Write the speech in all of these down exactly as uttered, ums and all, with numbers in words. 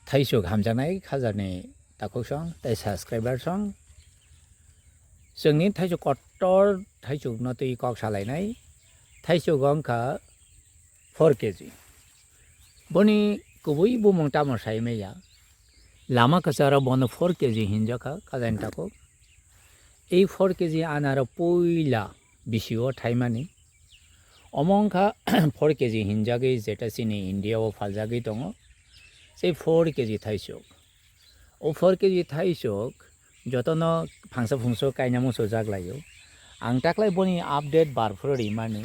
Thaisuk hamjaknai khajani takhuk song tei subscriber song. Chwngni thaisuk kotor thaisukno twi kok salainai. Thaisuk wngkha four K G. Boni kubui bumung tamo sai maya. Lama kwcharo bono four K G hinjakha khajani takhuk. Ei four K G anaro puila bisio thaimani. Omo wngkha four K G hinjagwi jeta chini India o phaljagwi tongo. Sei four K G thaisuk. O four K G thaisuk jotono phangsa phungso kaina muchujak laio. Ang taklai boni update barphuru rimani.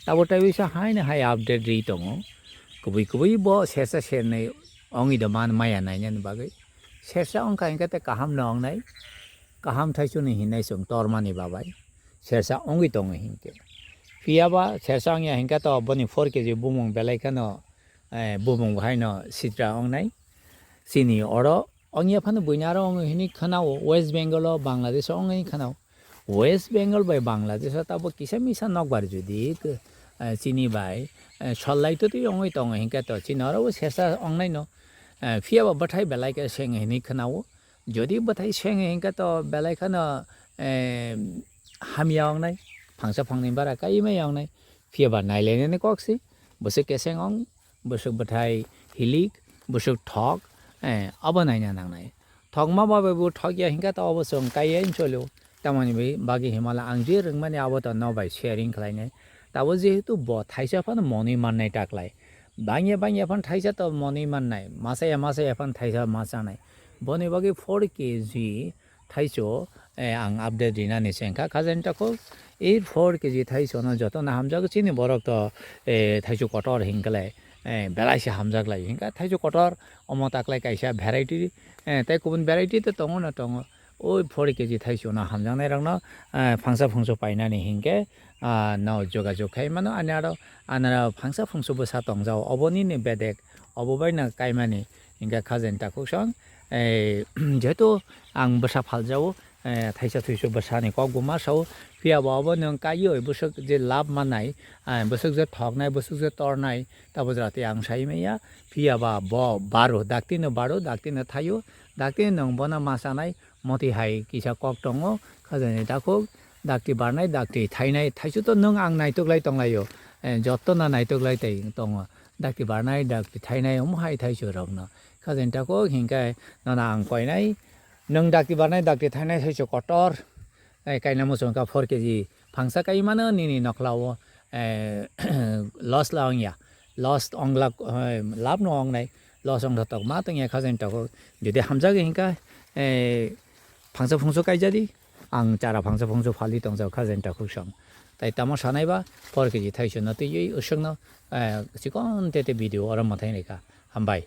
Tabo taiwisa haino hai update ri tongo. Kubui kubui bo sersa sernwi ongwi do man maya nainani bagwi. Sersa wngkha hinkhe tei kaham no wngnai. Kaham thaisukni hinwi chwng tormani babai. Sersa wngwi tongo hinkhe. Phiyaba sersa wngya hinkhe to boni four K G bumung belai kheno, eh, bumung haino sitra wngnai. Chini oro wngya phano buini aro wngo hinwi khwnao, West Bengal o, Bangladesh o wngwi khwnao. West Bengal bai Bangladesh o tabo kisa misa nokbar jodi, eh, chini bai, eh, sollai twtwi wngwi tongo hinkhe to chini oro bo sersa wngnai no. Eh, phiyaba bwthai belai khe seng hinwi khwnao. Jodi bwthai seng hinkhe to belai kheno, eh, hamya wngnai, phangsa phangnwi bara kaima wngnai. Phiyaba nailainani kok si, bwswk keseng wng, bwswk bwthai hilik, bwswk thok, eh, abo naina nangnai. Thokma babai bo thokya hinkhe to abo chwng kaiya cholio. Tamoni bai bagwi himala ang je rwngmani abo to no bai sharing khlainai. Tabo jehetu bo thaisa phano monwi mannai taklai. Bangya bangya phano thaisa to monwi mannai. Masaya masaya phano thaisa machanai. Boni bagwi four K G thaicho, eh, ang update rinani se wngkha khajani takhuk. Ei four K G thaicho no jotono hamjago chini borok to, eh, thaicho kotor hinkhe lai, eh, belai se hamjak lai hinkha thaicho kotor omo taklai kaisa variety, eh, tei kubun variety to tongo no tongo. O four K G thaicho no hamjaknai rok no, eh, phangsa phungso painani hinkhe, ah, no jogajog khai mano ani aro, ani aro phangsa phungso bwsa tongjao obo nini bedek obo bai no kaimani. Hinkhe khajani takhuk song, eh, jehetu ang bwsa phaljao, eh, thaisa thuisu bwsani kok bo ma sao, phiyaba obo nwng kaiwi bwswk je lab mannai, eh, bwswk je thoknai, bwswk je tornai, tabo jora tei ang sai manya, phiyaba bo baro, dakti no baro, dakti no thaio, dakti nwng bono ma sanai, moti hai kisa kok tongo, khajani takhuk, dakti barnai, dakti thainai, thaisu to nwng ang naitok lai tonglaio, eh, joto no naitok lai tei tongo. Dakti barnai, dakti thainai, omo hai thaisu rokno. Khajani takhuk hinkhe nono ang koinai, nwng dakti barnai, dakti thainai thaisu kotor, eh, kaina muchung kha four K G phangsa kai mano nini nokhlao, eh, loss la wngya, loss ongla, eh, lab no ongnai, loss ongthotok ma tongya khajani takhuk. Jodi hamjagwi hinkha, eh, phangsa phungso kaijadi, ang chara phangsa phungso phali tongjak khajani takhuk song. Tai tamo sanaiba four K G thaisu no twiwi usukno, eh, chikon tete video oro mwthai naikha. Hambai.